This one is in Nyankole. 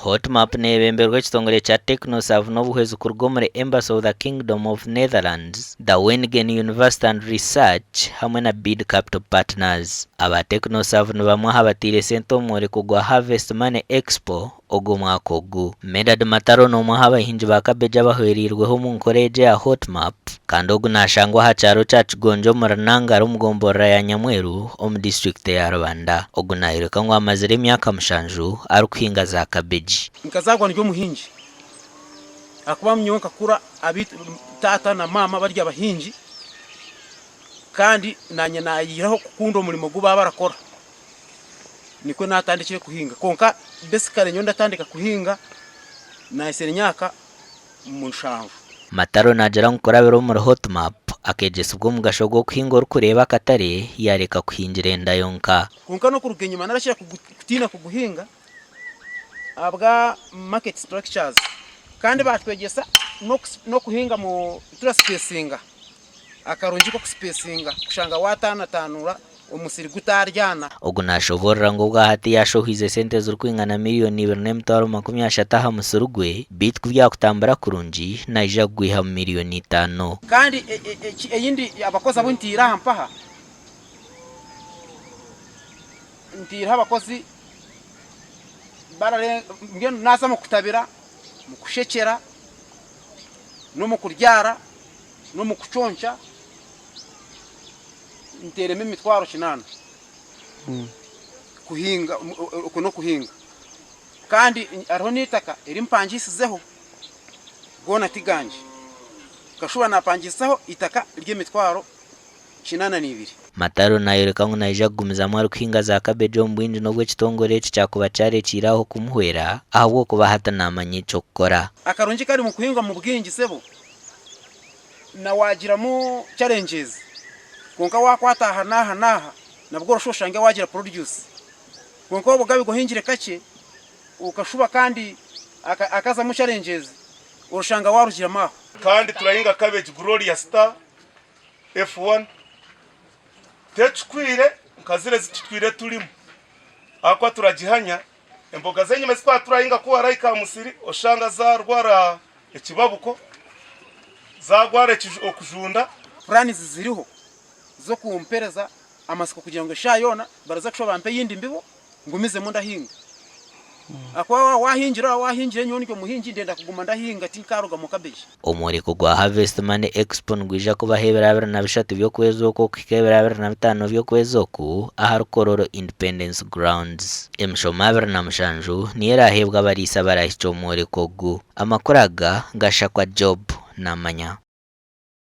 HotMap neebemberwa ekitongore kya TechnoServe n'obuhwezi kuruga omuri Embassy of the Kingdom of Netherlands, The Wageningen University and Research hamwe na Bid Capital Partners. Aba TechnoServe ni bamwe aha bataire sente omu mworeko gwa Harvest Money Expo ogw'omwaka ogu. Medard Mataro n'omwe aha bahingi ba kabeegi abahwereirweho omu nkora egi eya HotMap kandi ogu nashangwa aha kyaro kya Kigonjo omuri Nangara omu gomborora ya Nyamweru omu disiturikiti eya Rubanda. Ogu nayoreka ngu amazire emyaka mushanju arikuhinga za kabeegi. Nkazaarwa ndi omuhingi ahakuba nyowe nkakura abaitu taata na maama bari abahingi kandi naanye naayihiraho kukunda omurimo ogu baaba barakora. Nikwo naatandikire kuhinga kwonka basically nyowe ndatandika kuhinga nahitsya emyaka mushanju. Mataro naagira ngu kurabira omuri HotMap, akeegyesibwa omugasho gw'okuhinga orikureeba akatare yaareka kuhingira enda yonka. Kwonka n'okuruga enyima narakira kutiina kuguhinga ahabwa market structures kandi baatwegyesa n'okuhinga turasipesinga. Akarungi k'okusipesinga kushanga waataanataanura omusiri gutaaryana. Ogu nashoboorora ngu obwahati yashohoize sente ezirikwingana miriyoni ibiri n'emitwaro 30 aha musiri gwe beitu ku byakutambura kurungi naija kugwihamu miriyoni itaano. Kandi eyindi abakozi abu ntaire aha mpaha, ntaireho abakozi mbwenu naaza omu kutabira, omu kushekyera n'omu kuryara. n'omu kuconca nteeremu emitwaro kinaana kuhinga, okwo n'okuhinga. Kandi hariho n'eitaka eri mpangiisizeho goona ti gangye. Nkashuba naapangiisaho eitaka ry'emitwaro 82. Mataro nayoreka ngu naija kugumizamu arikuhinga za kabeegi omu bwingi n'obu ekitongore eki kyakuba kyarekiire aho kumuhwera ahabw'okuba hati namanya eky'okukora. Akarungi kari mu kuhinga omu bwingi sebo na waagiramu challenges kwonka waakwata aha n'aha n'aha nabwo orashuba oshange waagira produce kwonka waaba ogabiga ohingire kakye okashuba kandi hakazamu challenges orashanga waarugiramu aho. Kandi turahinga cabbage Gloria Star F1 tekikwire nka ziri ezi tutwire turimu ahakuba turagihanya emboga z'enyima ezi twaba turahinga ku warahika aha musiri oshanga zarwara ekibabuko, zagwara okujunda. Plans ziriho z'okumpereza amatsiko kugira ngu eshaaha yoona baraza kushuba bampe eyindi mbibo ngumizemu ndahinga. Ahakuba waaba waahingire waaba waahingire nyowe ndi omuhingi ndenda kuguma ndahinga tinkaruga mu cabbage. Omworeko gwa Harvest Money Expo nigwija kubaho ebiro 23 by'okwezi oku okuhika ebiro 25 by'okwezi oku ahari Kololo Independence Grounds. Emishomo 27 niyo eraaheebwe abariisa abaraahikye omworeko ogu. Amakuru aga gashakwa Job Namanya.